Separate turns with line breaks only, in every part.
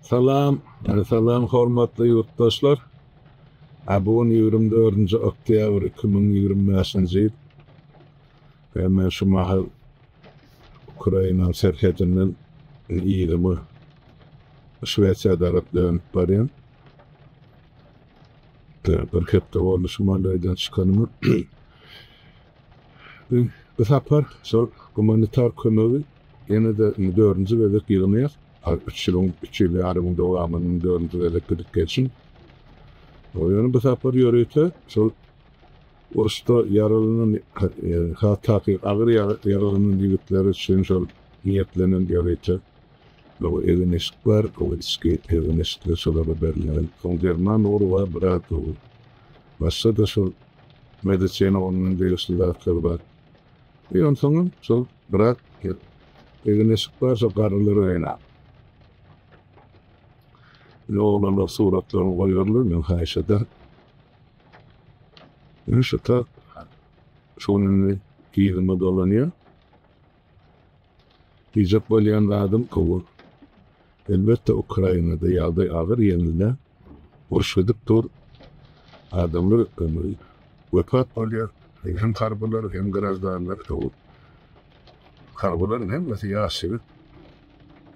Salam, salam hormatly ýurtdaşlar. Bu gün 24-nji oktýabr 2025-nji ýyl. We men şu mahal Ukraina serhedinden yzyma Şwesiýa tarap dönüp barýan. Bir hepde boldy şu Malaýdan çykanyma. Bu sapar şol gumanitar kömegi ýene-de dördünji gezek ýygnaýas. Üç ýylyň, üç ýyl ýarymyň dowamynda dördünji gezek gidip gelşim. Ýöne bu sapar ýörite şol uruşda ýaralanan, has takyk agyr ýaralanan ýigitler üçin şol niýetlenen ýörite egin-eşik bar, içki egin-eşikler şolara berilýär. Soň derman ugry bar, biraz başga-da şol medisina ugrundan degişli zatlar bar. E onsoňam şol biraz egin-eşik bar, şol garrylar öýüne. Indi oglanlar suratlaryny goýarlar, men haýyş ederin. Indi şu tak şu gün indi yzyma dolanýar. Diýjek bolýan zadym gowy. Elbetde Ukrainada ýagdaý agyr ýeňilýär. Uruş gidip dur. Adamlar wepat bolýar. Hem harbylar hem graždanlar. Harbylaryň hemmesi ýaş ýigit.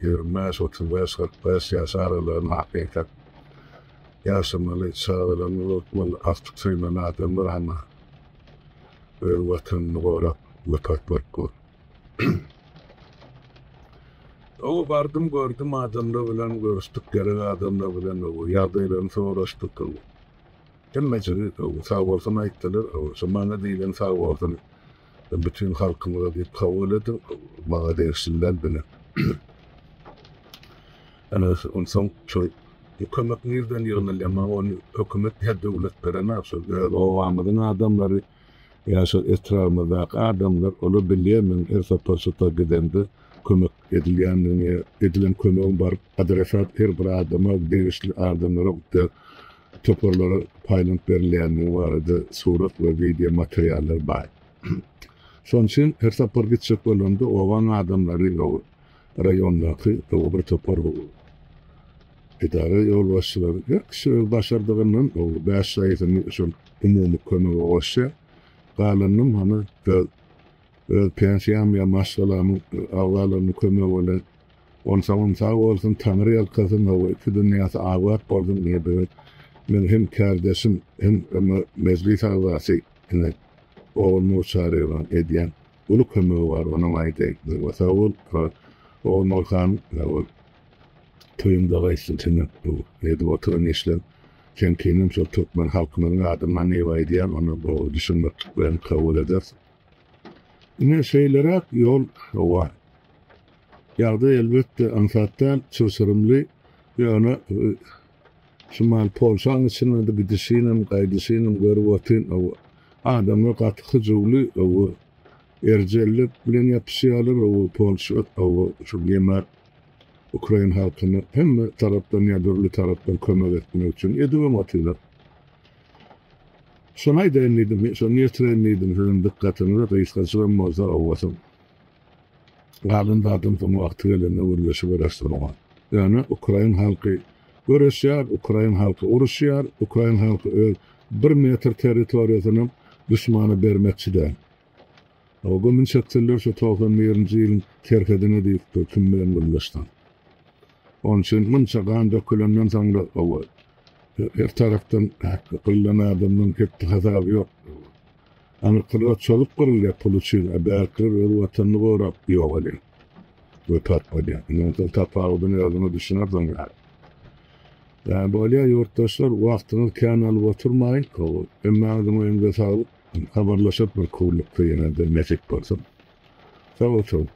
25, 35, 45 ýaş aralarynda hakykat. Ýaşamaly, çagalaryny ulaltmaly, agtyk söýmeli adamlar amma öz watanyny gorap wepat bolup dur. Oba bardym gördüm adamlar bilen görüşdik gerek adamlar bilen ýagdaýlaryny soraşdyk. Hemmejigi sag bolsun aýtdylar. Şo maňa diýlen sag bolsun bütin halkymyza diýip kabul ediň. Maňa degişli däl bile. Ana onsoň şo kömek nirden ýygnalýar? Maňa ony hökümet ýa döwlet berenok. Şo öz obamyzyň adamlary Ýa şol etrabymyzdaky adamlar, olar bilýär meň her sapar şu ta gidemde kömek edilýändigini, edilen kömegiň baryp adresat her bir adama, degişli adamlara, toparlara paýlanyp berilýändigi barada surat we wideo materiallar bar. Şonuň üçin her sapar gitjek bolamda obaň adamlary, raýondaky bir topar edara ýolbaşçylary her kişi öz başardygyndan bäş şaýysyny şol umumy kömege goşýar. Galanynam hany öz öz pensiýam ýa maşgalamyň agzalarynyň kömegi bilen. Onsoňam sag bolsun, Taňry ýalkasyn, hawa, iki dünýäsi abat bolsun diýip, meň hem kärdeşim, hem mejlis agzasy ine Ogulnur Çaryýewanyň edýän uly kömegi bar, onam aýdaýyn. Sag bol, Ogulnur hanym, sag bol. Toýuňda gaýtsyn senden bu edip oturan işleň seňkinem şol türkmen halkymyzyň adyndan diýip aýdýan ony dogry düşünmeklik bilen kabul edersiň. Ine şeýleräk ýol bar. Ýagdaý elbetde aňsat däl, çylşyrymly, ýöne şu mahal Polşaň içinde-de gidişinem, gaýdyşynam görüp otyryn, adamlar gaty hyjuwly, erjellik bilen ýapyşýarlar, Polşa, şu neme Ukrain halkyna hemme tarapdan ýa dürli tarapdan kömek etmek üçin edibem otyrlar. Şony aýdaýyn diýdim, şony ýetireýin diýdim siziň dykgatyňyza, gysgajygam bolsa owasyň. Galan zadam soň wagty gelende gürleşibereris oňa. Ýöne ukrain halky göreşýär, ukrain halky uruşýar, ukrain halky öz bir metr territoriýasynam duşmana bermekçi däl. O gömün çekseler şu 91-nji ýylyň serhedine diýipdir, kim bilen gürleşseň. Onuň üçin munça gan dökülenden soňra owa her tarapdan gyrylan adamlaryň hetdi-hasaby ýok. Aňyrkylar çozup gyrylýar pul üçin, a bärkiler öz watanyny gorap ýogalýar. Wepat bolýar. Indi onsoň tapawudyny özüňiz düşünersiň ýaly. Ýa bolýar ýurtdaşlar, wagtyňyzy kän alyp oturmaýyn. Hemmäňiziň öýüňize saglyk. Habarlaşyp bir kuwlukda ýene-de nesip bolsa. Sag oturyň.